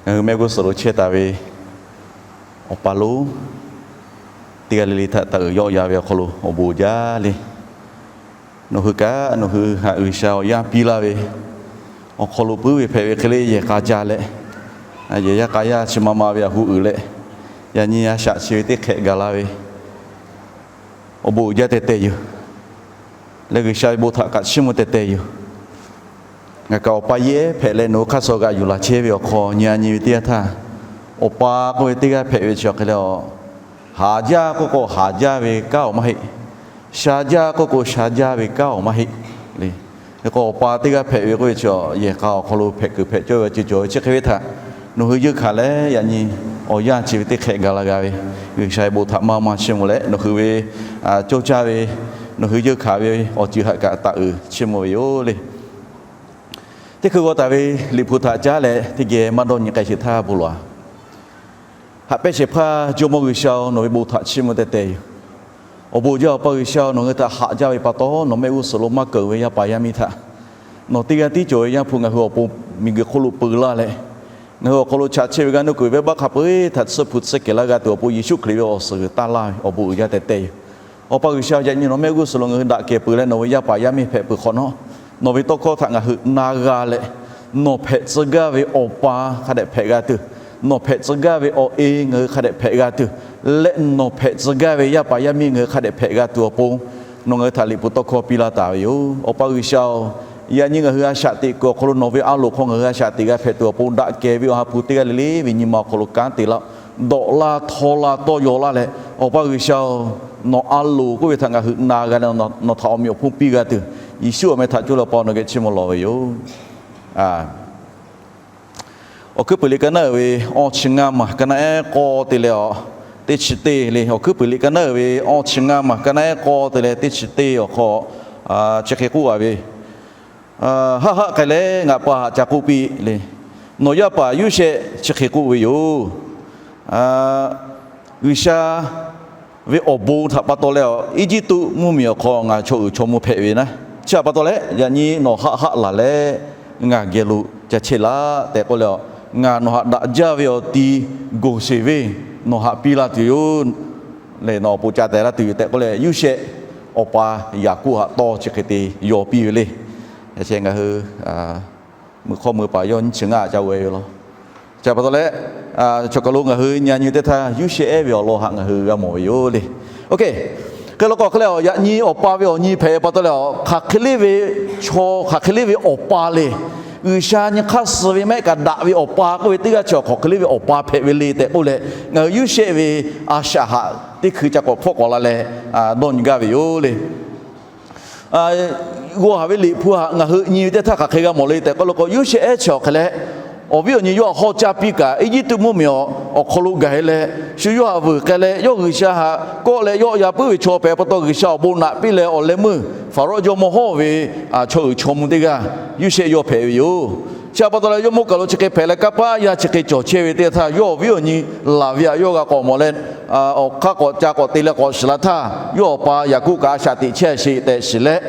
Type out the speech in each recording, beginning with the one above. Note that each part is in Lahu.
Ngaˬ hui mehˆ g'uˇ suhˍ lo chehˇ taˍ ve awˬ pa lonˉ teˇ g'aˇ le le htaꞈ taˍ uiˍ yawˆ yan ve awˬ hk'aw lo awˬ bon uiˍ jaˇ le. Nawˬ hui kaꞈ nawˬ hui htaꞈ G'uiˬsha awˬ yanˇ piˇ laˇ ve awˬ hk'aw lo puiˉ ve hpehꞈ ve hk'e le yehˬ k'a ca leh, yehˬ yaˇ k'a yaˇ chi ma ma ve awˬ hu uiˍ leh, yaꞈ nyi a shaꞈ chi ve teˇ hk'ehꞈ gaˬ la ve awˬ bon uiˍ jaˇ teh teh yoˬ. Leh G'uiˬsha ve bon htaꞈ kaꞈ chiˇ mvuh teh teh yoˬ. Ngaˬ kaꞈ awˬ pa yehˬ hpehꞈ leh nawˬ hui hk'aˇ suh g'aꞈ yuˬ laˬ chehˇ ve awˬ hk'aw nyi a nyi ve teˇ yanˇ htaˇ, awˬ pa k'oˆ ve teˇ g'aˇ hpehꞈ ve chi awˬ hk'e leh, haˍ jaˇ k'oˆ k'o haˍ jaˇ ve kanˉ awˬ maˇ heˆ. Sha jaˇ k'oˆ k'o sha jaˇ ve kanˉ awˬ maˇ heˆ le. Hk'e k'o awˬ pa teˇ g'aˇ hpehꞈ ve k'oˆ ve chi yehˬ k'a awˬ hk'aw lo hpehꞈ kuiˬ hpehꞈ cawˇ ve awˬ ceuˬ cawˬ ve chi hk'e ve htaꞈ nawˬ hui yeunˇ hkanˍ leh yaꞈ nyi awˬ yanˇ chi ve teˇ hk'ehꞈ gaˬ la g'a ve, G'uiˬsha ve bon htaꞈ maˇ maˇ chiˇ mvuh leh nawˬ hui ve cawˇ caˇ ve, nawˬ hui yeunˇ hkanˍ ve awˬ ceuˬ htaꞈ kaꞈ taˍ uiˍ chiˇ mvuh ve yoˬ le. Teˇ hkui g'aw taˍ ve Liꞈ hpu htaꞈ caˉ leh teˇ geh maˇ dawˇ nyi k'ai sheˍ htaˇ bon lawˬ-a. Haꞈ pehnˇ shehˍ hpaˇ Jawˇmawˇ G'uiˬsha-oˬ, nawˬ ve bon htaꞈ chiˇ mvuh teh teh yoˬ. Awˬ bon jaˇ Awˬ pa G'uiˬsha-oˬ, nawˬ ngaˬ hui htaꞈ haꞈ jaˇ ve pa taw nawˬ mehˆ g'uˇ suhˍ lo maˇ keunˍ ve yaˇ paˍ yaˇ miˇ htaꞈ nawˬ teˇ g'aˇ tiˉ cawˬ ve Yaˇ hpu ngaˬ hui awˬ pon miˬguiˬ hk'oˆ lo peu laˇ leh, ngaˬ hui awˬ hk'aw lo chaꞈ chehˇ ve g'aˇ nuˇ kuiˬ venˇbaˆ hk'a peu-eˬ htaꞈ tsuhˇ hpu tsuhˇ kehˬ laˇ g'a tuˬ awˬ pon Yeˍsuˆ Hkriꞈ ve awˬ suhˍ g'uiˬ taˇ laˇ ve awˬ bon uiˍ jaˇ teh teh yoˬ. Awˬ pa G'uiˬsha, yaꞈ nyi nawˬ mehˆ g'uˇ suhˍ lo ngaˬ hui daꞈ kehˬ peuˬ leh nawˬ ve yaˇ paˍ yaˇ miˇ hpehꞈ peuˬ hk'awꞈ nawˉ, nawˬ ve tawˇ hkawˇ htaꞈ ngaˬ hui na g'a leh, nawˬ hpehꞈ tcuh gaˇ ve awˬ pa hk'a dehꞈ hpehꞈ g'a tuˬ, nawˬ hpehꞈ tcuh gaˇ ve awˬ e ngaˬ hui hk'a dehꞈ hpehꞈ g'a tuˬ, leh nawˬ hpehꞈ tcuh gaˇ ve yaˇ paˍ yaˇ miˇ ngaˬ hui hk'a dehꞈ hpehꞈ g'a tuˬ awˬ pon, nawˬ ngaˬ hui htaꞈ Liꞈ hpu tawˇ hkawˇ piˇ laˇ taˍ ve yoˬ. Awˬ pa G'uiˬsha-oˬ, yaꞈ nyi ngaˬ hui a shaꞈ teꞈ kuiˬ awˬ hk'aw lo nawˬ ve a loˍ hk'aw ngaˬ hui a shaꞈ teꞈ g'a hpehꞈ tuˬ awˬ pon daꞈ kehˬ ve awˬ ha hpu teˇ g'aˇ le le ve nyi ma awˬ hk'aw lo kanˉ te laˇ, dawꞈ laˇ htaw laˇ tawˇ yaw laˇ leh, Awˬ pa G'uiˬsha-oˬ, nawˬ a loˍ k'oˆ ve htaꞈ ngaˬ hui na g'a leh nawˬ htaꞈ awˬ meꞈ awˬ hponˇ piˇ g'a tuˬ, Yeˍsuˆ awˬ meh htaꞈ coˇ leh Awˬ pa nawˬ geh chiˇ mvuh lawˬ ve yoˬ. Awˬ hkuiˉ puiˍ liꞈ ka naˉ uiˍ ve awˇ chi ngaˇ maˬ ka naˉ ehˉ k'awˇ te leh teˇ chi teˇ le. Awˬ hkuiˉ puiˍ liꞈ ka naˉ uiˍ ve awˇ chi ngaˇ maˬ ka naˉ ehˉ k'awˇ te leh teˇ chi teˇ awˬ hk'aw chi hk'e k'oˆ a ve, Haˆ haˆ k'ai leh ngaˬ pa htaꞈ ca k'oˆ piˇ le. Nawˬ yaˇ paˍ Yoˇsehꞈ chi hk'e k'oˆ ve yoˬ. G'uiˬsha ve awˬ bon htaꞈ pa taw leh, Eˇjiˇtuꞈ mvuhˇmiˬ awˬ hk'aw ngaˬ chaw uiˍ chaw mvuh hpehꞈ ve naˉ, chi htaꞈ pa taw leh yaꞈ nyi nawˬ haˆ haˆ laˬ leh ngaˬ geh lo ca chehˇ laˇ tehꞈ k'oˆ leh, ngaˬ nawˬ htaꞈ daꞈ jaˇ ve awˬ ti Goˍsenˍ venˇ nawˬ htaꞈ piˇ laˇ tuˬ yoˬ. Leh nawˬ awˬ pon ca tehˬ laˇ tuˬ yoˬ tehꞈ k'oˆ leh, Yoˇsehꞈ awˬ pa Yaˍkoˆ htaꞈ tawˇ chi hk'e te yaw piˇ ve le. Ngaˬ hui meuꞈ hk'awˇ meuꞈ paˍ yawˇ nyiˇ chi ngaˇ ca g'aw e ve law. Chi pa taw leh, chaw kaˬ lo ngaˬ hui nyi nyi teˇ htaˇ Yoˇsehꞈ ehˉ ve awˬ lawn htaꞈ ngaˬ hui g'a mawˬ ve yoˬ le. Oˇ hk'e, hk'e law k'o hk'e leh, yaꞈ nyi awˬ pa ve awˬ nyi hpehꞈ pa taw leh, hk'aˬ hk'e le ve chaw, hk'aˬ hk'e le ve awˬ pa le. G'uiˬsha nyi hk'aˇ suh ve maˇ heˆ kaꞈ daꞈ ve awˬ pa k'oˆ ve teˇ g'aˇ chi hk'aˬ hk'e le ve awˬ pa hpehꞈ ve le tehꞈ k'oˆ leh, ngaˬ hui Yoˇsehꞈ ve a shaꞈ htaꞈ teˇ hkui ca k'awꞈ hpfuhˆ k'awꞈ la leh dawˇ nyi gaˇ ve yoˬ le. G'aw haˍ ve Liꞈ hpu htaꞈ ngaˬ hui nyi ve teˇ htaˇ hk'aˬ hk'e g'a mawˬ le tehꞈ k'oˆ law k'o, Yoˇsehꞈ ehˉ chi awˬ hk'e leh, awˬ viˉ awˬ nyi yawˇ htaꞈ hawˉ caˇ piˇ kaꞈ, Eˇjiˇtuꞈ mvuhˇmiˬ awˬ hk'aw lo gaˬ e leh, shu yawˇ htaꞈ vuiˬ k'ai leh, yawˇ G'uiˬsha htaꞈ kawˆ leh yawˆ yan puiˉ ve chaw hpehꞈ pa taw, G'uiˬsha awˬ bon naꞈ piˇ leh awˬ leh meuˇ Hpaˍrawˇ jawˇmawˇ hawˉ ve chaw uiˍ chaw mvuh teˇ g'aˇ Yoˇsehꞈ yawˇ hpehꞈ ve yoˬ. Chi pa taw leh, jawˇmawˇ kaˬ lo chi hk'e hpehꞈ leh, kanˇ paˆ yaˇ chi hk'e cawˬ chehˇ ve teˇ htaˇ, yawˇ awˬ viˉ awˬ nyi laˬ ve htaꞈ yawˇ g'a k'awꞈ mawˬ leh, awˬ hk'aˇ k'awꞈ ca k'awꞈ te leh k'awꞈ shiˍ la htaˇ, yawˇ awˬ pa Yaˍkoˆ kaꞈ a shaꞈ teꞈ chehˇ sheˍ tehꞈ shiˍ leh,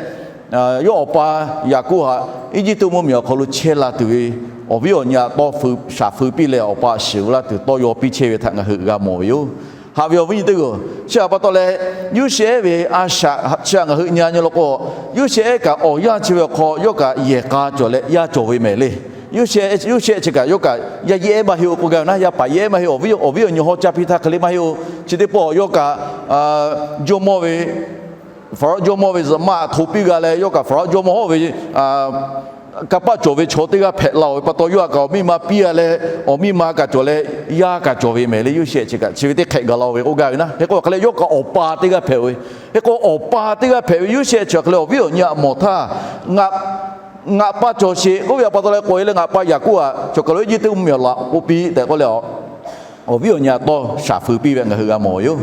yawˇ awˬ pa Yaˍkoˆ htaꞈ Eˇjiˇtuꞈ mvuhˇmiˬ awˬ hk'aw lo chehˇ la tuˬ ve awˬ viˉ awˬ nyi htaꞈ tawˇ hpfuhˇ shaˍ fui piˇ leh, awˬ pa shiˍ veu laˇ tuˬ tawˇ yaw piˇ chehˇ ve htaꞈ ngaˬ hui g'a mawˬ ve yoˬ. Haꞈ ve awˬ viˉ nyi teˇ g'aˇ, chi htaꞈ pa taw leh, Yoˇsehꞈ ehˉ ve a shaꞈ chi htaꞈ ngaˬ hui nyi nyi law k'o, Yoˇsehꞈ ehˉ kaꞈ awˬ yanˇ chi ve awˬ hk'aw yawˇ kaꞈ yehˬ k'a cawˬ leh yaˇ cawˬ ve mehˍ le. Yoˇsehꞈ, Yoˇsehꞈ chi kaꞈ yawˇ kaꞈ yaˇ yehˉ ehˉ maˇ heˆ-oˬ k'oˆ gaˇ ve naˉ, yaˇ paˍ yehˉ ehˉ maˇ heˆ-oˬ, awˬ viˉ awˬ nyi hawˉ caˇ piˇ htaˇ hk'e le maˇ heˆ-oˬ. Chi teˇ pawˆ yawˇ kaꞈ jawˇmawˇ ve Hpaˍrawˇ jawˇmawˇ ve zuhꞈ maˆ htaꞈ hto piˇ g'a leh, yawˇ kaꞈ Hpaˍrawˇ jawˇmawˇ hawˉ ve kanˇ paˆ cawˬ ve chaw teˇ g'aˇ hpehꞈ la-oˬ ve pa taw, yawˇ htaꞈ kaꞈ awˬ miˇ ma piˇ g'a leh, awˬ miˇ ma kaꞈ cawˬ leh, yaˇ kaꞈ cawˬ ve mehˍ le. Yoˇsehꞈ chi kaꞈ chi ve teˇ hk'ehꞈ gaˬ la-oˬ ve k'oˆ gaˇ ve naˉ. Hk'e k'o hk'e leh, yawˇ kaꞈ awˬ pa teˇ g'aˇ hpehꞈ ve. Hk'e k'o, awˬ pa teˇ g'aˇ hpehꞈ ve Yoˇsehꞈ chi hk'e leh awˬ viˉ awˬ nyi htaꞈ mawˬ htaˇ, ngaˬ pa cawˬ sheˍ k'oˆ ve htaꞈ pa taw leh k'oꞈ e leh, ngaˬ pa Yaˍkoˆ htaꞈ chaw kaˬ lo Eˇjiˇtuꞈ mvuhˇmiˬ awˬ laꞈ k'oˆ piˇ tehꞈ k'oˆ leh, awˬ viˉ awˬ nyi htaꞈ tawˇ shaˍ fui piˇ ve ngaˬ hui g'a mawˬ ve yoˬ.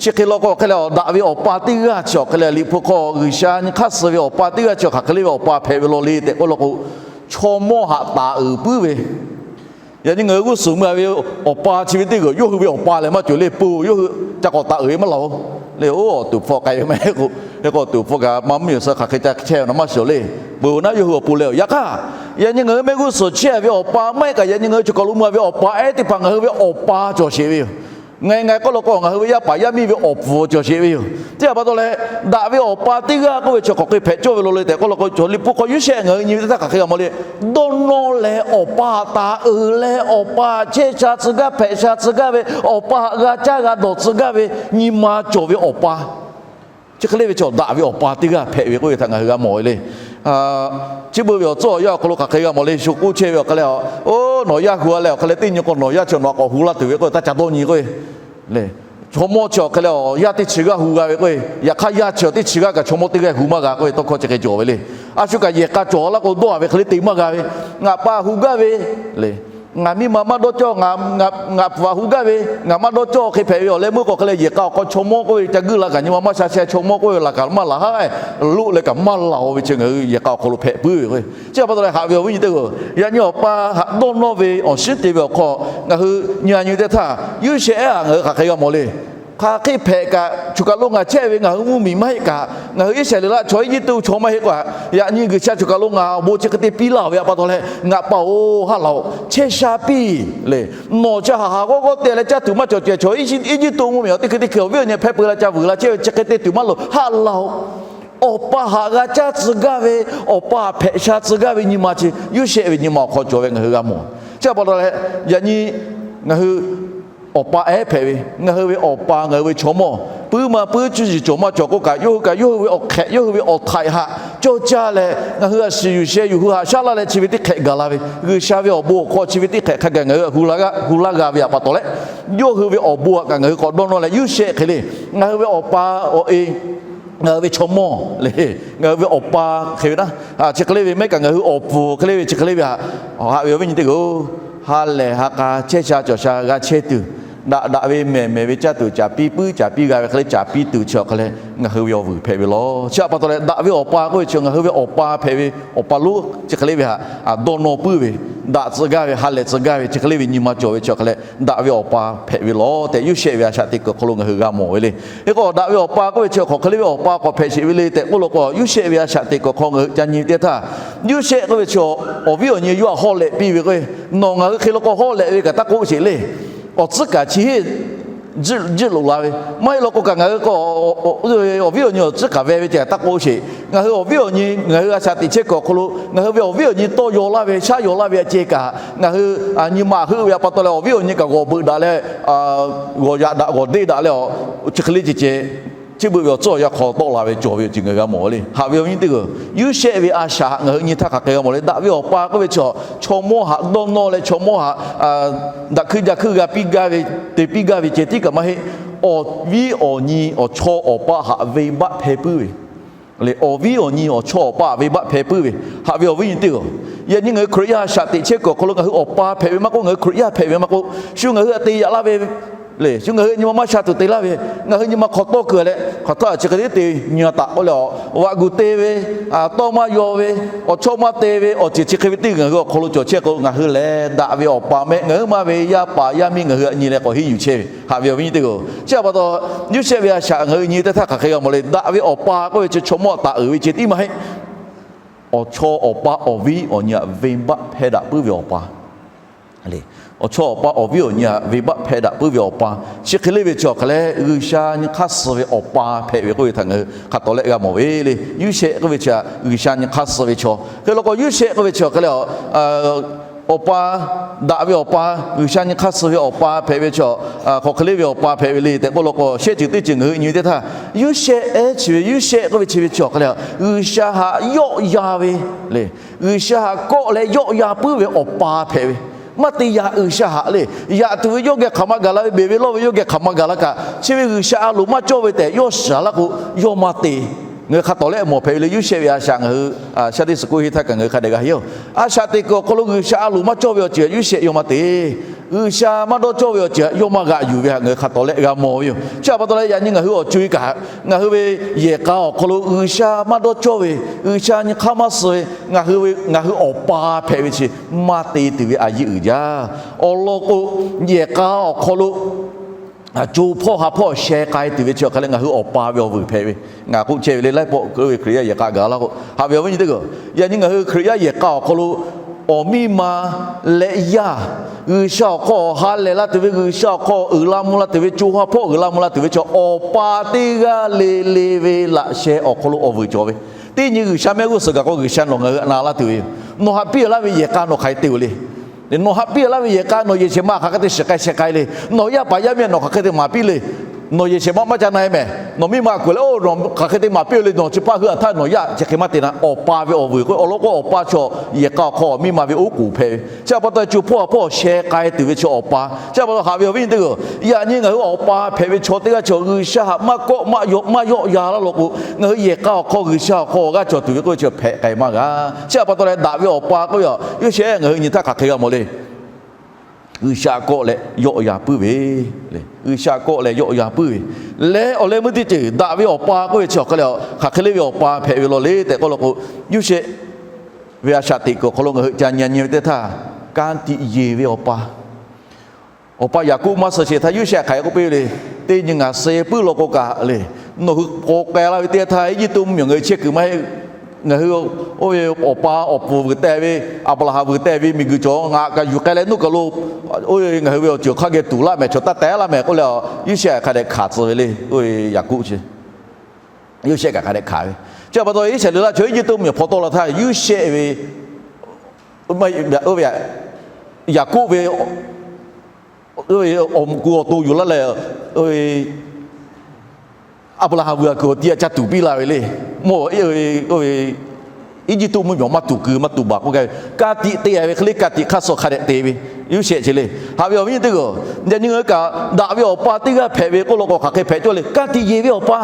Chi hk'e law k'o hk'e leh, awˬ daꞈ ve awˬ pa teˇ g'aˇ chi awˬ hk'e leh, Liꞈ hpu hk'aw G'uiˬsha nyi hk'aˇ suh ve awˬ pa teˇ g'aˇ chi hk'aˬ hk'e le ve awˬ pa hpehꞈ ve law le tehꞈ k'oˆ law k'o, chaw mawˇ htaꞈ taˍ uiˍ puiˉ ve, yaꞈ nyi ngaˬ hui g'uˇ suhˍ mui a ve awˬ pa chi ve teˇ g'aˇ yawˇ hui ve awˬ pa lehˬ maˇ cawˬ le, peu yawˇ hui ca k'awꞈ taˍ uiˍ ve maˇ laˬ-oˬ le. Oˇ, awˬ tuˍ hpfuhˇ k'ai ve maˇ heˆ k'o, hk'e k'o awˬ tuˍ hpfuhˇ kaꞈ maˇ mvuhˇmiˬ suh hk'aˬ hk'e ca chehˇ ve naˉ maˇ shiˍ-oˬ le. Peu naˉ yawˇ hui awˬ pon leh-oˬ. Yaꞈ hk'aˇ Yaꞈ nyi ngaˬ hui mehˆ g'uˇ suhˍ chehˇ ve awˬ pa maˇ heˆ kaꞈ, yaꞈ nyi ngaˬ hui choˬ kaˬ lo mvuh ve awˬ pa ehˉ teˇ hpaˍ ngaˬ hui ve awˬ pa cawˬ sheˍ ve yoˬ. Ngaˬ ngaˬ k'oˆ law k'o, ngaˬ hui ve yaˇ paˍ yaˇ miˇ ve awˬ pfuhˍ cawˬ sheˍ ve yoˬ. Teˇ hpaˍ pa taw leh, daꞈ ve awˬ pa teˇ g'aˇ k'oˆ ve chi hk'aˬ hk'e hpehꞈ cawˇ ve lo le tehꞈ k'oˆ law k'o, cawˬ liꞈ hpu hk'aw Yoˇsehꞈ ngaˬ hui nyi ve teˇ htaˇ hk'aˬ hk'e g'a mawˬ le. Dawˇ nawˇ leh awˬ pa htaꞈ uiˍ leh, awˬ pa chehˇ sha tcuh gaˇ hpehꞈ sha tcuh gaˇ ve, awˬ pa htaꞈ g'a caˇ g'a dawˬ tcuh gaˇ ve nyi ma cawˬ ve awˬ pa, chi hk'e le ve chaw daꞈ ve awˬ pa teˇ g'aˇ hpehꞈ ve k'oˆ ve htaꞈ ngaˬ hui g'a mawˬ ve le. Chi beuꞈ ve awˬ tcuhˉ awˬ yanˇ awˬ hk'aw lo hk'aˬ hk'e g'a mawˬ le. Shu k'oˆ chehˇ ve awˬ hk'aˇ leh, oˇ nawˬ yaˇ hu a leh awˬ hk'aˇ leh teˇ nyi k'o nawˬ yaˇ chi nawˬ k'awꞈ hu laˇ tuˬ ve k'oˆ ve taˇ ca dawˇ nyi k'oˆ ve le. Chaw mawˇ chi awˬ hk'aˇ leh awˬ yaˇ teˇ chi g'aˇ hu g'a ve k'oˆ ve, yaꞈ hk'aˇ yaˇ chi teˇ chi g'aˇ kaꞈ chaw mawˇ teˇ g'aˇ hu maˇ g'a k'oˆ ve tawˇ hkawˇ chi hk'e cawˬ ve le. A shu kaꞈ yehˬ k'a cawˬ laˇ k'o dawˇ a ve hk'e le te maˇ g'a ve. Ngaˬ pa hu gaˇ ve le. Ngaˬ miˇ ma maˇ dawˇ cawˇ, ngaˬ pfuhˍ hu gaˇ ve, ngaˬ maˇ dawˇ cawˇ hk'e hpehꞈ ve awˬ leh meuˇ k'o hk'e leh yehˬ k'a awˬ hk'aw chaw mawˇ k'oˆ ve ca guiˇ la kaꞈ nyi ma maˇ sha sheh, chaw mawˇ k'oˆ ve laˬ kaꞈ maˇ laˬ haˉ loˆ leh kaꞈ maˇ laˬ-oˬ ve chi ngaˬ hui yehˬ k'a awˬ hk'aw lo hpehꞈ puiˉ ve k'o. Chi htaꞈ pa taw leh haꞈ ve awˬ viˉ nyi teˇ hpaˍ-oˬ, yaꞈ nyi awˬ pa htaꞈ dawˇ nawˇ ve awˬ shinˉ te ve awˬ hk'aw ngaˬ hui nyi a nyi teˇ htaˇ, Yoˇsehꞈ ehˉ htaꞈ ngaˬ hui hk'aˬ hk'e g'a mawˬ le. Hk'aˬ hk'e hpehꞈ kaꞈ, choˬ kaˬ lo ngaˬ chehˇ ve ngaˬ hui mvuhˇ miˬ maˇ heˆ kaꞈ, ngaˬ hui Iˉsaˍreˍlaˆ chaw Eˇjiˇtuꞈ chaw maˇ heˆ k'o, yaꞈ nyi G'uiˬsha choˬ kaˬ lo ngaˬ awˬ bon chi hk'e te piˇ laˇ ve htaꞈ pa taw leh, ngaˬ pa-oˬ, haˉ laˬ-oꞈ, chehˇ sha piˇ le. Nawˬ chi haˍ haˍ g'awˇ g'awˇ te leh caˇ tuˬ maˇ cawˬ ceh, chaw Eˇjiˇtuꞈ mvuhˇ miˬ awˬ teˇ hkui teˇ hkui awˬ viˉ awˬ nyi hpehˇ peu la ca vuiˬ la chehˇ ve chi hk'e te tuˬ maˇ loˍ, haˉ laˬ-oˬ. Awˬ pa htaꞈ g'a caˇ tcuh gaˇ ve, awˬ pa htaꞈ hpehꞈ sha tcuh gaˇ ve nyi ma chi Yoˇsehꞈ ve nyi ma awˬ hk'aw cawˬ ve ngaˬ hui g'a mawˬ. Chi htaꞈ pa taw leh, yaꞈ nyi ngaˬ hui awˬ pa ehˉ hpehꞈ ve, ngaˬ hui ve awˬ pa ngaˬ hui ve chaw mawˇ puiˉ ma puiˉ cuˇ yiˍ cawˬ maˇ cawˬ k'oˆ kaꞈ, yawˇ hui kaꞈ yawˇ hui ve awˬ hk'ehꞈ, yawˇ hui ve awˬ htaiꞈ htaꞈ cawˇ caˇ leh, ngaˬ hui a shiˍ yuˬ sheh yuˬ hu haꞈ shaˉ laˇ leh chi ve teˇ hk'ehꞈ gaˬ la ve, G'uiˬsha ve awˬ bon awˬ hk'aw chi ve teˇ hk'ehꞈ hk'a gaˬ ngaˬ hui hu laˇ g'a ve htaꞈ pa taw leh, yawˇ hui ve awˬ bon htaꞈ kaꞈ ngaˬ hui k'awꞈ dawˇ nawˇ leh Yoˇsehꞈ hk'e le, ngaˬ hui ve awˬ pa awˬ e ngaˬ hui ve chaw mawˇ le, ngaˬ hui ve awˬ pa hk'e ve naˉ, chi hk'e le ve mehˉ kaꞈ ngaˬ hui awˬ pfuhˍ hk'e le ve chi hk'e le ve htaꞈ, haꞈ ve awˬ viˉ nyi teˇ hpaˍ-oˬ, ha lehˬ ha k'a chehˇ sha cawˬ sha g'a chehˇ tuˬ, daꞈ daꞈ ve mehˬ mehˬ ve caˇ tuˬ caˍ piˇ puiˉ caˍ piˇ g'a ve hk'e le caˍ piˇ tuˬ chi awˬ hk'e leh ngaˬ hui ve awˬ vuiˬ hpehꞈ ve lawˬ. Chi htaꞈ pa taw leh daꞈ ve awˬ pa k'oˆ ve chi ngaˬ hui ve awˬ pa hpehꞈ ve awˬ pa lonˉ chi hk'e le ve htaꞈ dawˇ nawˇ puiˉ ve, daꞈ tcuh gaˇ ve, ha lehˬ tcuh gaˇ ve chi hk'e le ve nyi ma cawˬ ve chi awˬ hk'e leh daꞈ ve awˬ pa hpehꞈ ve lawˬ tehꞈ Yoˇsehꞈ ve a shaꞈ teꞈ kuiˬ awˬ hk'aw lo ngaˬ hui g'a mawˬ ve le. Hk'e k'o daꞈ ve awˬ pa k'oˆ ve chi hk'aˬ hk'e le ve awˬ pa k'awꞈ hpehꞈ sheˍ ve le tehꞈ k'oˆ law k'o, Yoˇsehꞈ ve a shaꞈ teꞈ kuiˬ awˬ hk'aw ngaˬ hui ca nyi teˇ htaˇ, Yoˇsehꞈ k'oˆ ve chi awˬ viˉ awˬ nyi yawˇ htaꞈ hawˉ lehꞈ piˇ ve k'o, nawˬ ngaˬ hui hk'e law k'o hawˉ lehꞈ ve kaꞈ taˇ k'oˆ sheˍ le. Awˬ tcuhˉ kaꞈ chi heˆ jiˆ loꞈ la ve, maˇ heˆ law k'o kaꞈ ngaˬ hui k'o, awˬ viˉ awˬ nyi awˬ tcuhˉ kaꞈ veh ve ceh taˇ k'oˆ sheˍ. Ngaˬ hui awˬ viˉ awˬ nyi ngaˬ hui a shaꞈ teꞈ chehˇ kuiˬ awˬ hk'aw lo ngaˬ hui ve awˬ viˉ awˬ nyi tawˇ yaw laˇ ve shaˉ yaw laˇ ve a ceh kaꞈ, ngaˬ hui nyi ma heuˆ ve htaꞈ pa taw leh awˬ viˉ awˬ nyi kaꞈ g'awˬ beuꞈ daꞈ leh, g'awˬ yaꞈ daꞈ g'awˬ deˇ daꞈ leh, chi hk'e le ceh ceh, chi beuꞈ ve awˬ tcuhˉ awˬ yanˇ hk'aw tawˆ la ve cawˬ ve awˬ ceuˬ ngaˬ hui g'a mawˬ le. Haꞈ ve awˬ viˉ nyi teˇ hpaˍ-oˬ, Yoˇsehꞈ ve a shaꞈ htaꞈ ngaˬ hui nyi htaˇ hk'aˬ hk'e g'a mawˬ le. Daꞈ ve awˬ pa k'oˆ ve chi, chaw mawˇ htaꞈ dawˇ nawˇ leh chaw mawˇ htaꞈ daꞈ hkuiˇ jaˇ hkuiˇ g'a piˇ gaˇ ve, te piˇ gaˇ ve ceh tiˉ kaꞈ maˇ heˆ. Awˬ viˉ awˬ nyi awˬ chawˇ awˬ pa htaꞈ venˇbaˆ hpehˇ puiˉ ve le. Awˬ viˉ awˬ nyi awˬ chawˇ awˬ pa htaꞈ venˇbaˆ hpehˇ puiˉ ve. Haꞈ ve awˬ viˉ nyi teˇ hpaˍ-oˬ, yaꞈ nyi ngaˬ hui Hkriꞈ yaˇ a shaꞈ teꞈ chehˇ kuiˬ awˬ hk'aw lo ngaˬ hui awˬ pa hpehꞈ ve maˇ k'oˆ, ngaˬ hui Hkriꞈ yaˇ hpehꞈ ve maˇ k'oˆ, shu ngaˬ hui htaꞈ te yaꞈ laˇ ve le. Shu ngaˬ hui nyi ma maˇ sha tuˬ te laˇ ve, ngaˬ hui nyi ma hk'aw tawˇ keu leh hk'aˬ htaˇ chi hk'e te nyi taꞈ k'oˆ leh, a, vaꞈ gu te ve, tawˇ maˇ yaw ve, awˬ chawˇ maˇ te ve, awˬ ceuˬ chi hk'e ve teˇ g'uiˬ ngaˬ hui awˬ hk'aw lo cawˬ chehˇ k'o, ngaˬ hui lehˬ daꞈ ve awˬ pa mehˆ ngaˬ hui maˇ ve yaˇ paˍ yaˇ miˇ ngaˬ hui htaꞈ nyi leh k'awꞈ henˇ yuˬ chehˇ ve. Haꞈ ve awˬ viˉ nyi teˇ hpaˍ-oˬ, chi htaꞈ pa taw Yoˇsehꞈ ve a shaꞈ ngaˬ hui nyi teˇ htaˇ hk'aˬ hk'e g'a mawˬ le. Daꞈ ve awˬ pa k'oˆ ve chi chaw mawˇ taˍ uiˍ ve ceh tiˉ maˇ heˆ. Awˬ chawˇ awˬ pa awˬ viˉ awˬ nyi htaꞈ venˇbaˆ hpehˇ daꞈ puiˉ ve awˬ pa le. Awˬ chawˇ awˬ pa awˬ viˉ awˬ nyi htaꞈ venˇbaˆ hpehˇ daꞈ puiˉ ve awˬ pa, chi hk'e le ve chi awˬ hk'aˬ leh G'uiˬsha nyi hk'aˇ suh ve awˬ pa hpehꞈ ve k'oˆ ve htaꞈ ngaˬ hui hk'a tawˍ leh g'a mawˬ ve le. Yoˇsehꞈ k'oˆ ve chi G'uiˬsha nyi hk'aˇ suh ve chaw hk'e law k'o, Yoˇsehꞈ k'oˆ ve chi awˬ hk'aˬ leh awˬ pa, daꞈ ve awˬ pa, G'uiˬsha nyi hk'aˇ suh ve awˬ pa hpehꞈ ve chi, hk'aˬ hk'e le ve awˬ pa hpehꞈ ve le tehꞈ k'oˆ law k'o, shehˆ ceuˬ teˇ ceuˬ ngaˬ hui nyi ve teˇ htaˇ, Yoˇsehꞈ ehˉ chi ve, Yoˇsehꞈ k'oˆ ve chi ve chi awˬ hk'aˬ leh G'uiˬsha htaꞈ yawˆ yan ve le. G'uiˬsha htaꞈ kawˆ leh yawˆ yan puiˉ ve awˬ pa hpehꞈ ve. Maˇ te yaꞈ G'uiˬsha htaꞈ le. Yaꞈ tuˬ ve yawˇ geh hk'aˬ ma gaˬ la ve, beˬ ve lawˇ ve yawˇ geh hk'aˬ ma gaˬ la kaꞈ, chi ve G'uiˬsha a loˍ maˇ cawˇ ve tehꞈ yawˇ shiˍ laˇ k'o, yawˇ maˇ te. Ngaˬ hui hk'a tawˍ leh mawˬ hpehꞈ ve le. Yoˇsehꞈ ve a shaꞈ ngaˬ hui Sunday school henˇ htaˇ kaꞈ ngaˬ hui hk'a dehꞈ g'a henˇ-oˬ. A shaꞈ teꞈ kuiˬ awˬ hk'aw lo G'uiˬsha a loˍ maˇ cawˇ ve awˬ ceuˬ htaꞈ Yoˇsehꞈ yawˇ maˇ te. G'uiˬsha maˇ dawˇ cawˇ ve awˬ ceuˬ htaꞈ yawˇ maˇ g'aꞈ yuˬ ve htaꞈ ngaˬ hui hk'a tawˍ leh g'a mawˬ ve yoˬ. Chi htaꞈ pa taw leh yaꞈ nyi ngaˬ hui awˬ co-e kaꞈ, ngaˬ hui ve yehˬ k'a awˬ hk'aw lo G'uiˬsha maˇ dawˇ cawˇ ve, G'uiˬsha nyi hk'aˇ maˇ suh ve, ngaˬ hui ve, ngaˬ hui awˬ pa hpehꞈ ve chi maˇ te tuˬ ve a yiˇ uiˍ jaˇ. Awˬ lawn k'o, yehˬ k'a awˬ hk'aw lo co hpawˇ ha hpawˇ sheh k'ai tuˬ ve chi awˬ hk'aˬ leh ngaˬ hui awˬ pa ve awˬ vuiˬ hpehꞈ ve. Ngaˬ k'oˆ chehˇ ve le, laiˉ pawˆ keu ve Hkriꞈ yaˇ yehˬ k'a gaˬ laˇ k'o, haꞈ ve awˬ viˉ nyi teˇ hpaˍ, yaꞈ nyi ngaˬ hui Hkriꞈ yaˇ yehˬ k'a awˬ hk'aw lo awˬ miˇ ma leh yaˇ, G'uiˬsha awˬ hk'aw ha lehˬ la tuˬ ve, G'uiˬsha awˬ hk'aw uiˍ la mvuh la tuˬ ve, co ha hpawˇ uiˍ la mvuh la tuˬ ve chaw awˬ pa teˇ g'aˇ le le ve laꞈ sheh awˬ hk'aw lo awˬ vuiˬ cawˬ ve, teˇ nyi G'uiˬsha mehˆ g'uˇ suhˍ kaꞈ k'o G'uiˬsha nawˬ ngaˬ hui htaꞈ na laˇ tuˬ ve yoˬ. Nawˬ haꞈ piˇ laˇ ve yehˬ k'a nawˬ hk'aˬ hk'e te-oˬ le. Nawˬ haꞈ piˇ laˇ ve yehˬ k'a nawˬ yehˬ shehˍ ma hk'aˬ hk'e te shiˍ k'ai sheh k'ai le. Nawˬ yaˇ paˍ yaˇ miˇ nawˬ hk'aˬ hk'e te maˍ piˇ le. Nawˬ yehˬ shehˍ ma maˇ ca na-e mehˍ. Nawˬ miˇ ma kuˬ leh, oˇ, nawˬ hk'aˬ hk'e te maˍ piˇ-oˬ le, nawˬ chi hpaˇ hui htaˇ nawˬ yaˇ chi hk'e maˇ te na. Awˬ pa ve awˬ vuiˬ k'o, awˬ lawn k'o awˬ pa chaw yehˬ k'a awˬ hk'aw miˇ ma ve oˉ k'oˍ hpehꞈ ve, chi pa taw co hpawˇ ha hpawˇ sheh k'ai tuˬ ve chaw awˬ pa. Chi pa taw haꞈ ve awˬ viˉ nyi teˇ g'aˇ, yaꞈ nyi ngaˬ hui awˬ pa hpehꞈ ve chaw teˇ g'aˇ chaw G'uiˬsha htaꞈ maˇ kawˆ maˇ yawˆ maˇ yawˆ ya laˇ law k'o, ngaˬ hui yehˬ k'a awˬ hk'aw G'uiˬsha awˬ hk'aw g'aˇ cawˬ tuˬ ve k'oˆ ve chi hpehꞈ k'ai maˇ g'a. Chi pa taw leh daꞈ ve awˬ pa k'oˆ ve, Yoˇsehꞈ ngaˬ hui nyi htaˇ hk'aˬ hk'e g'a mawˬ le. G'uiˬsha kawˆ leh yawˆ ya puiˉ ve, G'uiˬsha kawˆ leh yawˆ ya puiˉ ve, leh awˬ leh meuˇ teˇ ceuˬ daꞈ ve awˬ pa k'oˆ ve chi awˬ hk'aˇ leh hk'aˬ hk'e le ve awˬ pa hpehꞈ ve law le tehꞈ k'oˆ law k'o, Yoˇsehꞈ ve a shaꞈ teꞈ kuiˬ awˬ hk'aw lo ngaˬ hui ca nyi nyi ve teˇ htaˇ, ka tiꞈ yeˬ ve awˬ pa. Awˬ pa Yaˍkoˆ maˇ suh sheˍ htaˇ Yoˇsehꞈ hk'aˬ hk'e k'oˆ piˇ ve le. Teˇ nyi ngaˬ suh puiˉ law k'o kaꞈ le, nawˬ hui k'awꞈ k'ai la ve teˇ htaˇ, Eˇjiˇtuꞈ mvuhˇmiˬ ngaˬ hui chehˇ kuiˬ maˇ heˆ. Ngaˬ hui oˇ ve awˬ pa awˬ pfuhˍ vuiˬ teh ve, Aˍbraˍhanˍ vuiˬ teh ve miˬguiˬ cawˬ ngaˬ kaꞈ yuˬ k'ai leh nuˇ kaˬ lo, oˇ ve ngaˬ hui ve awˬ ceuˬ hk'a geh tuˍ laˇ mehˍ, chaw taˇ teh laˇ mehˍ k'oˆ leh, Yoˇsehꞈ hk'a dehꞈ hkanˍ tcuh ve le. Oˇ ve Yaˍkoˆ chi, Yoˇsehꞈ kaꞈ hk'a dehꞈ hkanˍ ve. Chi pa taw Iˉsaˍreˍlaˆ chaw Eˇjiˇtuꞈ mvuhˇmiˬ hpawˇ tawˆ la htaˇ Yoˇsehꞈ ve oˇ ve Yaˍkoˆ ve awˬ kuˬ awˬ to yuˬ laˇ leh, Aˍbraˍhanˍ vuiˬ a kuiˬ awˬ ti a ca tuˍ piˇ la ve le. Mawˇ, Eˇjiˇtuꞈ mvuhˇmiˬ maˇ tuˍ kuiˬ maˇ tuˍ baˬ k'oˆ gaˇ ve, ka tiꞈ te-a ve hk'e le, ka tiꞈ hk'aˇ suh hk'a dehꞈ te ve, Yoˇsehꞈ chi le. Haꞈ ve awˬ viˉ nyi teˇ g'aˇ, yaꞈ nyi ngaˬ hui kaꞈ daꞈ ve awˬ pa teˇ g'aˇ hpehꞈ ve k'oˆ law k'o hk'aˬ hk'e hpehꞈ cawˇ le, ka tiꞈ yeˬ ve awˬ pa.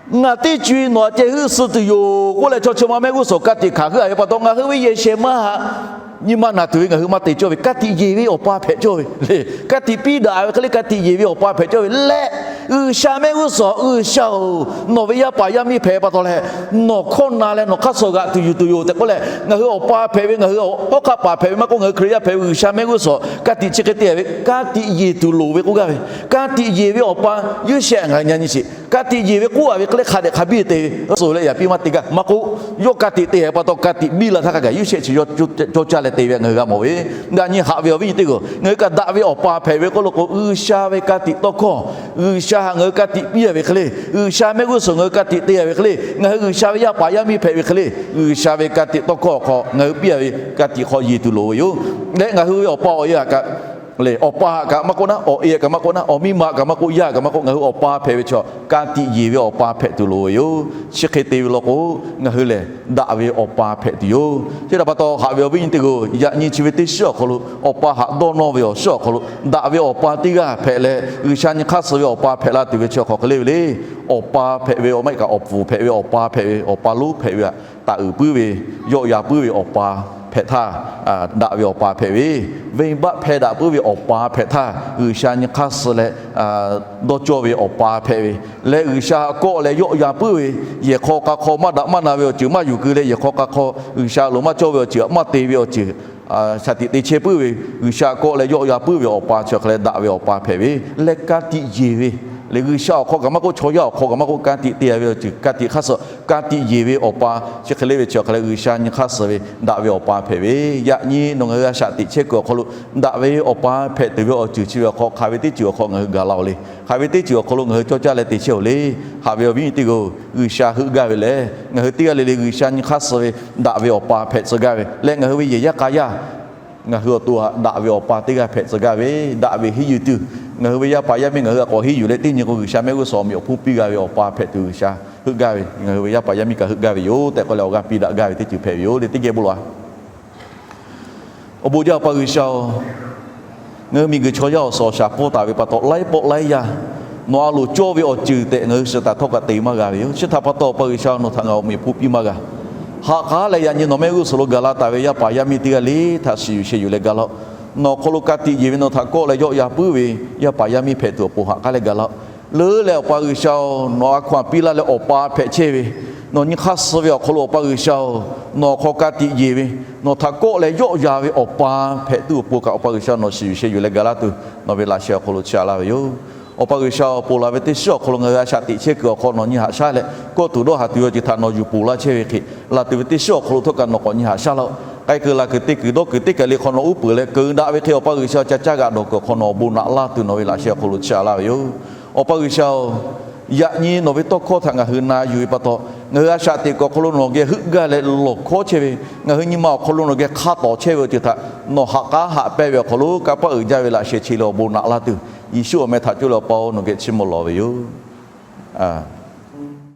Ngaˬ teˇ co-e nawˬ htaꞈ ceh heuˆ suh tuˬ yoˬ k'oˆ leh chaw chi ma mehˆ g'uˇ suhˍ ka tiꞈ hkanˍ heuˆ-a ve pa taw, ngaˬ hui ve yehˬ shehˍ ma htaꞈ nyi ma naˬ tuˬ ve ngaˬ hui maˇ te cawˇ ve, ka tiꞈ yeˬ ve awˬ pa hpehꞈ cawˇ ve le. Ka tiꞈ piˇ daꞈ ve hk'e le, ka tiꞈ yeˬ ve awˬ pa hpehꞈ cawˇ ve lehˬ, G'uiˬsha mehˆ g'uˇ suhˍ, G'uiˬsha-oˬ, nawˬ ve yaˇ paˍ yaˇ miˇ hpehꞈ pa taw leh, nawˬ hkawˇ na leh nawˬ hk'aˇ suh g'aꞈ tuˬ yuˬ tuˬ yoˬ tehꞈ k'oˆ leh, ngaˬ hui awˬ pa hpehꞈ ve, ngaˬ hui hawˉ hk'aˆ paˍ hpehꞈ ve maˇ k'oˆ, ngaˬ hui Hkriꞈ yaˇ hpehꞈ ve G'uiˬsha mehˆ g'uˇ suhˍ ka tiꞈ chi hk'e te-a ve, ka tiꞈ yeˬ tuˬ loˍ ve k'oˆ gaˇ ve, ka tiꞈ yeˬ ve awˬ pa Yoˇsehꞈ ngaˬ hui nyi nyi sheˍ. Ka tiꞈ yeˬ ve k'oˆ-a ve hk'e le hk'a dehꞈ hk'a biˇ te ve, suh leh yaꞈ piˇ maˇ te gaˇ maˇ k'oˆ, yawˇ ka tiꞈ te-a pa taw ka tiꞈ biˇ la htaˇ hk'a gaˬ Yoˇsehꞈ chi yawˇ cawˇ caˇ leh te ve ngaˬ hui g'a mawˬ ve. Yaꞈ nyi haꞈ ve awˬ viˉ nyi teˇ g'aˇ, ngaˬ hui kaꞈ daꞈ ve awˬ pa hpehꞈ ve k'oˆ law k'o, G'uiˬsha ve ka tiꞈ tawˇ hkawˇ, G'uiˬsha htaꞈ ngaˬ hui ka tiꞈ piˇ-a ve hk'e le, G'uiˬsha mehˆ g'uˇ suhˍ ngaˬ hui ka tiꞈ te-a ve hk'e le, ngaˬ hui G'uiˬsha ve yaˇ paˍ yaˇ miˇ hpehꞈ ve hk'e le, G'uiˬsha ve ka tiꞈ tawˇ hkawˇ awˬ hk'aw ngaˬ hui piˇ-a ve ka tiꞈ hk'aw yeˬ tuˬ loˍ ve yoˬ. Leh ngaˬ hui ve awˬ pa awˬ e htaꞈ kaꞈ le, awˬ pa htaꞈ kaꞈ maˇ k'oˆ naˉ, awˬ e htaꞈ kaꞈ maˇ k'oˆ naˉ, awˬ miˇ ma kaꞈ maˇ k'oˆ, yaˇ kaꞈ maˇ k'oˆ, ngaˬ hui awˬ pa hpehꞈ ve chaw ka tiꞈ yeˬ ve awˬ pa hpehꞈ tuˬ loˍ ve yoˬ. Chi hk'e te ve law k'o, ngaˬ hui lehˬ daꞈ ve awˬ pa hpehꞈ tuˬ yoˬ. Chi htaꞈ pa taw haꞈ ve awˬ viˉ nyi teˇ g'aˇ, yaꞈ nyi chi ve teˇ shiˉ awˬ hk'aw lo, awˬ pa htaꞈ dawˇ nawˇ ve awˬ shiˉ awˬ hk'aw lo, daꞈ ve awˬ pa teˇ g'aˇ hpehꞈ leh G'uiˬsha nyi hk'aˇ suh ve awˬ pa hpehꞈ la tuˬ ve chi awˬ hk'aw hk'e le ve le. Awˬ pa hpehꞈ ve awˬ maˇ kaꞈ awˬ pfuhˍ hpehꞈ ve awˬ pa hpehꞈ ve, awˬ pa lonˉ hpehꞈ ve htaꞈ taˍ uiˍ puiˉ ve, yawˆ ya puiˉ ve awˬ pa hpehꞈ htaˇ, daꞈ ve awˬ pa hpehꞈ ve, venˇbaˆ hpehˇ daꞈ puiˉ ve awˬ pa hpehꞈ htaˇ, G'uiˬsha nyi hk'aˇ suh leh dawˇ cawˇ ve awˬ pa hpehꞈ ve, leh G'uiˬsha kawˆ leh yawˆ ya puiˉ ve, yehˬ hk'aw k'a hk'aw maˇ daꞈ maˇ na ve awˬ ceuˬ maˇ yuˬ keu leh, yehˬ hk'aw k'a hk'aw G'uiˬsha lo maˇ cawˇ ve awˬ ceuˬ maˇ te ve awˬ ceuˬ shaˍ tiꞈ te chehˇ puiˉ ve, G'uiˬsha kawˆ leh yawˆ ya puiˉ ve awˬ pa chi hk'e leh daꞈ ve awˬ pa hpehꞈ ve, leh ka tiꞈ yeˬ ve, leh G'uiˬsha awˬ hk'aw kaꞈ maˇ k'oˆ, chaw yaˇ awˬ hk'aw kaꞈ maˇ k'oˆ, ka tiꞈ te-a ve awˬ ceuˬ ka tiꞈ hk'aˇ suh ka tiꞈ yeˬ ve awˬ pa chi hk'e le ve chi hk'e leh G'uiˬsha nyi hk'aˇ suh ve daꞈ ve awˬ pa hpehꞈ ve. Yaꞈ nyi nawˬ ngaˬ hui a shaꞈ teꞈ chehˇ kuiˬ awˬ hk'aw lo daꞈ ve awˬ pa hpehꞈ tuˬ ve awˬ ceuˬ chi ve awˬ hk'aw hk'aˬ ve teˇ ceuˬ awˬ hk'aw ngaˬ hui gaˬ la-oˬ le. Hk'aˬ ve teˇ ceuˬ awˬ hk'aw lo ngaˬ hui cawˇ caˇ leh te chehˇ-oˬ le. Haꞈ ve awˬ viˉ nyi teˇ g'aˇ, G'uiˬsha heuˆ gaˇ ve lehˬ, ngaˬ hui teˇ g'aˇ le le G'uiˬsha nyi hk'aˇ suh ve daꞈ ve awˬ pa hpehꞈ tcuh gaˇ ve leh, ngaˬ hui ve yehˬ yaˇ k'a yaˇ ngaˬ hui awˬ to htaꞈ daꞈ ve awˬ pa teˇ g'aˇ hpehꞈ tcuh gaˇ ve, daꞈ ve henˇ yuˬ tuˬ, ngaˬ hui ve yaˇ paˍ yaˇ miˇ ngaˬ hui htaꞈ k'awꞈ henˇ yuˬ leh teˇ nyi k'o G'uiˬsha mehˆ g'uˇ suhˍ awˬ meꞈ awˬ hponˇ piˇ g'a ve awˬ pa hpehꞈ tuˬ G'uiˬsha heuˆ gaˇ ve, ngaˬ hui ve yaˇ paˍ yaˇ miˇ kaꞈ heuˆ gaˇ ve yoˬ tehꞈ k'oˆ leh awˬ g'aˇ piˇ daꞈ gaˇ ve teˇ ceuˬ hpehꞈ ve yoˬ le. Teˇ geh bon lawˬ-a. Awˬ bon jaˇ Awˬ pa G'uiˬsha-oˬ, ngaˬ hui miˬguiˬ chaw yaˇ awˬ suhˍ awˬ shaˍ pfuhˇ taˍ ve pa taw, laiˉ pawˆ laiˉ yaˇ nawˬ a loˍ cawˇ ve awˬ ceuˬ tehꞈ ngaˬ hui suh taˍ htawˇ kaꞈ te maˇ g'a ve yoˬ. Chi htaꞈ pa taw Awˬ pa G'uiˬsha nawˬ htaꞈ ngaˬ awˬ meꞈ awˬ hponˇ piˇ maˇ g'a. Haꞈ k'aˉ leh yaꞈ nyi nawˬ mehˆ g'uˇ suhˍ lo gaˬ la taˍ ve yaˇ paˍ yaˇ miˇ teˇ g'aˇ le htaꞈ shiˍ yuˬ sheh yuˬ leh gaˬ laˇ-oˆ. Nawˬ awˬ hk'aw lo ka tiꞈ yeˬ ve nawˬ htaꞈ kawˆ leh yawˆ ya puiˉ ve yaˇ paˍ yaˇ miˇ hpehꞈ tuˬ awˬ pon haꞈ k'aˉ leh gaˬ laˇ-oˆ. Leuˉ leh Awˬ pa G'uiˬsha-oˬ, nawˬ a hkaw-anˬ piˇ laˇ leh awˬ pa hpehꞈ chehˇ ve, nawˬ nyi hk'aˇ suh ve awˬ hk'aw lo Awˬ pa G'uiˬsha-oˬ, nawˬ awˬ hk'aw ka tiꞈ yeˬ ve, nawˬ htaꞈ kawˆ leh yawˆ ya ve awˬ pa hpehꞈ tuˬ awˬ pon kaꞈ Awˬ pa G'uiˬsha nawˬ shiˍ yuˬ sheh yuˬ leh gaˬ laˇ tuˬ nawˬ ve laꞈ sheh awˬ hk'aw lo chiˇ aꞈ laˇ ve yoˬ. Awˬ pa G'uiˬsha-oˬ, ponˬ laˬ ve teˇ shiˉ awˬ hk'aw lo ngaˬ hui a shaꞈ teꞈ chehˇ kuiˬ awˬ hk'aw nawˬ nyi haꞈ shaˉ leh kawˇ tuˬ dawˇ haˍ tuˬ ve awˬ ceuˬ htaꞈ nawˬ yuˬ ponˬ laˇ chehˇ ve hk'e, laˬ tuˬ ve teˇ shiˉ awˬ hk'aw lo htawˇ kaꞈ nawˬ k'awꞈ nyi haꞈ shaˉ laˇ-oˆ. k'ai kuiˬ laˬ kuiˬ te kuiˬ dawˇ kuiˬ teˇ kaˬ le hk'awꞈ nawˬ uˉ peunˍ leh keu daꞈ ve hk'e, Awˬ pa G'uiˬsha, ca caˇ g'aꞈ dawˬ kuiˬ awˬ hk'awꞈ nawˬ awˬ bon naꞈ laˇ tuˬ nawˬ ve laꞈ sheh awˬ hk'aw lo chiˇ aꞈ laˇ ve yoˬ. Awˬ pa G'uiˬsha-oˬ, yaꞈ nyi nawˬ ve tawˇ hkawˇ htaꞈ ngaˬ hui na yuˬ ve pa taw, ngaˬ hui a shaꞈ teꞈ kuiˬ awˬ hk'aw lo nawˬ geh heuˆ gaˇ leh lawˬ hkawˇ chehˇ ve, ngaˬ hui nyi ma awˬ hk'aw lo nawˬ geh hk'a tawˍ chehˇ ve awˬ ceuˬ htaꞈ nawˬ ha k'aˉ haꞈ pehnˇ ve awˬ hk'aw lo, kanˇ paˆ uiˍ jaˇ ve laꞈ sheh chi leh awˬ bon naꞈ laˇ tuˬ, Yeˍsuˆ awˬ meh htaꞈ coˇ leh Awˬ pa-oˬ, nawˬ geh chiˇ mvuh lawˬ ve yoˬ.